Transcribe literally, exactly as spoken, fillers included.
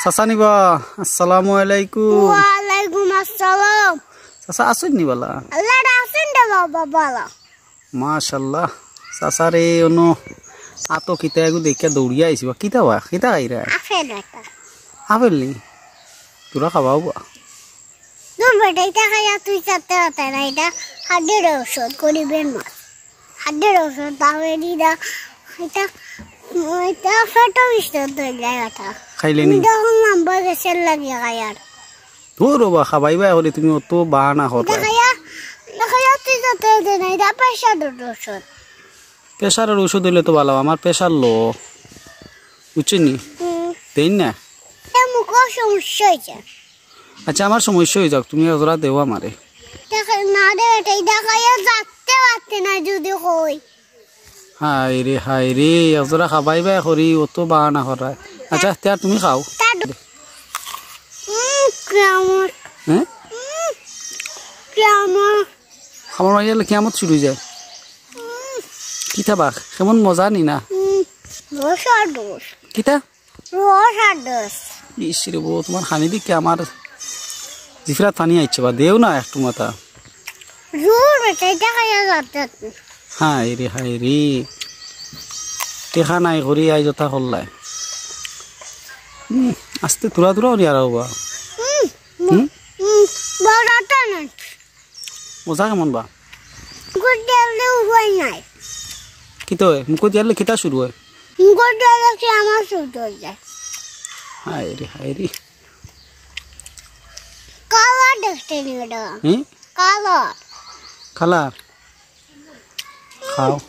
চাচা নিবা, আসসালামু আলাইকুম। ওয়ালাইকুম আসসালাম। চাচা আছইন নি বালা? আল্লাহ রাখছইন রে বাবা বালা। মাশাআল্লাহ। চাচারে অনো আতো কিতা এগু দেখিয়া দৌড়িয়া আইছি বা। কিতা বা? কিতা খাইরা? আপেল একটা। আপেল নি? তোরা খাবাও বা। দূর বেটা, ইটা খাইয়া তুই চাতে পারতে না, ইটা হাড্ডির ঔষধ, গরিবের মাছ। হাড্ডির ঔষধ, তাহলে ইটা, ইটা, ইটা পেটও বিষ তো ধরে যায় কথা। খাইলে নি? আমি তখন লম্বা গ্যাসের লাগিয়া খাই আর। দূর বা, খাবাইবা এখন তুমি অত বাহানা করো। ইটা খাইয়া, ইটা খাইয়া তুই চাতে পারতে না, ইটা প্রেশারের ঔষধ। প্রেশারের ঔষধ অইলে তো বালা, আমার প্রেশার লো, বুঝছো নি? হুম। দেইন না? এ মুখো সমস্যা অইছে। আচ্ছা, আমার সমস্যা অই যাউক, তুমি এক জোড়া দেও আমারে। দেখে না রে বেটা, ইটা খাইয়া চাতে পারতে না যদি কই। হায় রে, হায় রে, এক জোড়া খাবাইবা করি, অত বাহানা করায়। আচ্ছা, তে আর তুমি খাও। তা দ-, উম, কিয়ামত। হ্যাঁ? উম, কিয়ামত। খাবার মাঝে গেলে কিয়ামত শুরু অই যায়। উম, কিতা বা, কেমন মজা নি না? উম, রস আর রস। কিতা? রস আর রস। ইস রে বউ, তোমার খানি দেখি আমার জিফরাত পানি আইছে বা, দেও না একটু মাথা। জোর বেটা, ইটা খাইয়া যাতে। হায় রে, হায় রে। টেকা নাই করি আই যথা করলায়। হুম, আস্তে তুরা তুরা করি আর বা। হুম, হুম? হুম, বড়টা নাই। মজা কেমন বা? মুখো দিলে উপায় নাই। কিতা অয়? মুখো দিলে কিতা শুরু অয়? মুখো দিলে কিয়ামত শুরু অই যায়। হায় রে, হায় রে। কালা দেখতে নি বেটা। হুম? কালা। কালা? খাও।